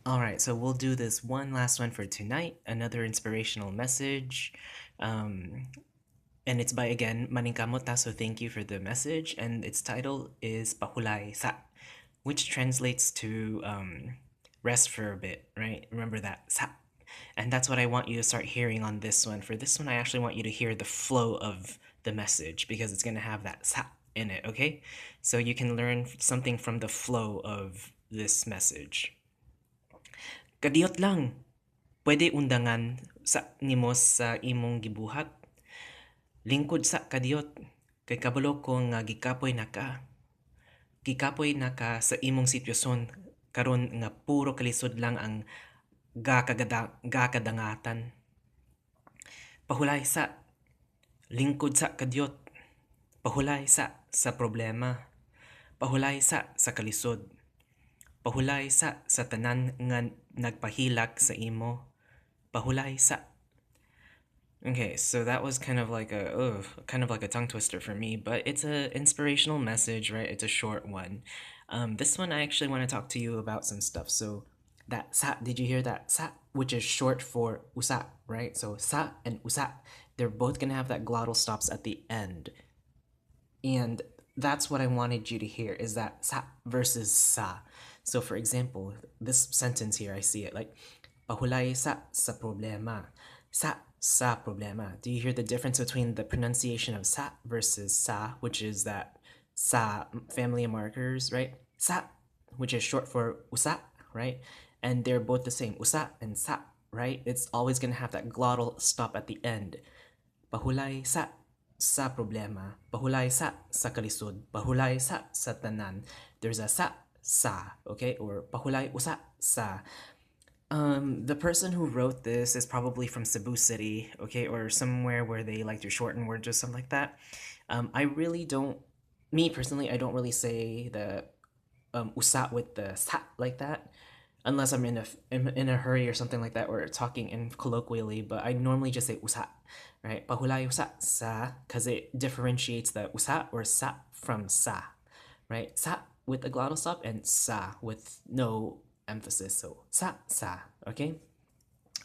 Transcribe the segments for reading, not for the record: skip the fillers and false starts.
All right, so we'll do this one last one for tonight. Another inspirational message. And it's by, again, Maningkamot, so thank you for the message. And its title is Pahulay Sa, which translates to rest for a bit, right? Remember that sa. And that's what I want you to start hearing on this one. For this one, I actually want you to hear the flow of the message because it's going to have that sa in it, okay? So you can learn something from the flow of this message. Kadiyot lang, pwede undangan sa nimo sa imong gibuhat. Lingkod sa kadiyot, kay kabalo ko nga gikapoy na ka. Gikapoy na ka sa imong sitwasyon karon nga puro kalisod lang ang gakadangatan. Pahulay sa, lingkod sa kadiyot. Pahulay sa problema. Pahulay sa kalisod. Pahulay sa tanan nga nagpahilak sa imo. Pahulay sa. Okay, so that was kind of like a ugh, kind of like a tongue twister for me, but it's a inspirational message, right? It's a short one. This one I actually want to talk to you about some stuff. So that sa, did you hear that sa, which is short for usa, right? So sa and usa, they're both gonna have that glottal stops at the end. And that's what I wanted you to hear, is that sa versus sa. So for example, this sentence here, I see it like pahulay sa problema. Sa problema. Do you hear the difference between the pronunciation of sa versus sa, which is that sa family of markers, right? Sa, which is short for usa, right? And they're both the same, usa and sa, right? It's always going to have that glottal stop at the end. Pahulay sa problema. Pahulay sa kalisod. Pahulay sa tanan. There's a sa sa, okay? Or pahulay usa sa. The person who wrote this is probably from Cebu City, okay, or somewhere where they like to shorten words or something like that. I really don't, me personally, I don't really say the usa with the sa like that, unless I'm in a hurry or something like that, or talking in colloquially. But I normally just say usa, right? Pahulay usa sa, because it differentiates the usa or sa from sa, right? Sa with a glottal stop and sa with no emphasis. So sa sa, okay?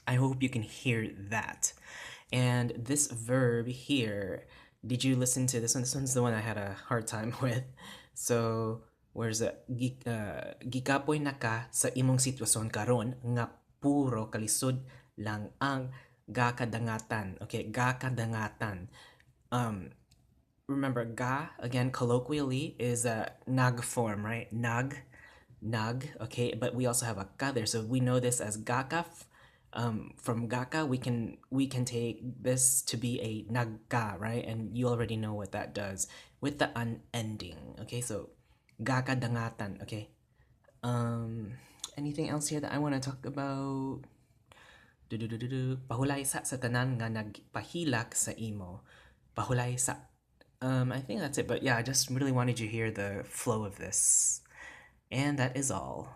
I hope you can hear that. And this verb here, did you listen to this one? This one's the one I had a hard time with. So, where's it? Gikapoy na ka sa imong sitwasyon karon nga puro kalisod lang ang gakadangatan. Okay, gakadangatan. Remember, ga, again, colloquially, is a nag form, right? Nag, nag, okay? But we also have a ka there, so we know this as gaka. From gaka, we can take this to be a nagka, right? And you already know what that does with the unending. Okay, so gaka dangatan. Okay. Anything else here that I want to talk about? Du-du-du-du-du. Pahulay sa tanan nga nagpahilak sa imo. Pahulay sa. I think that's it. But yeah, I just really wanted you to hear the flow of this. And that is all.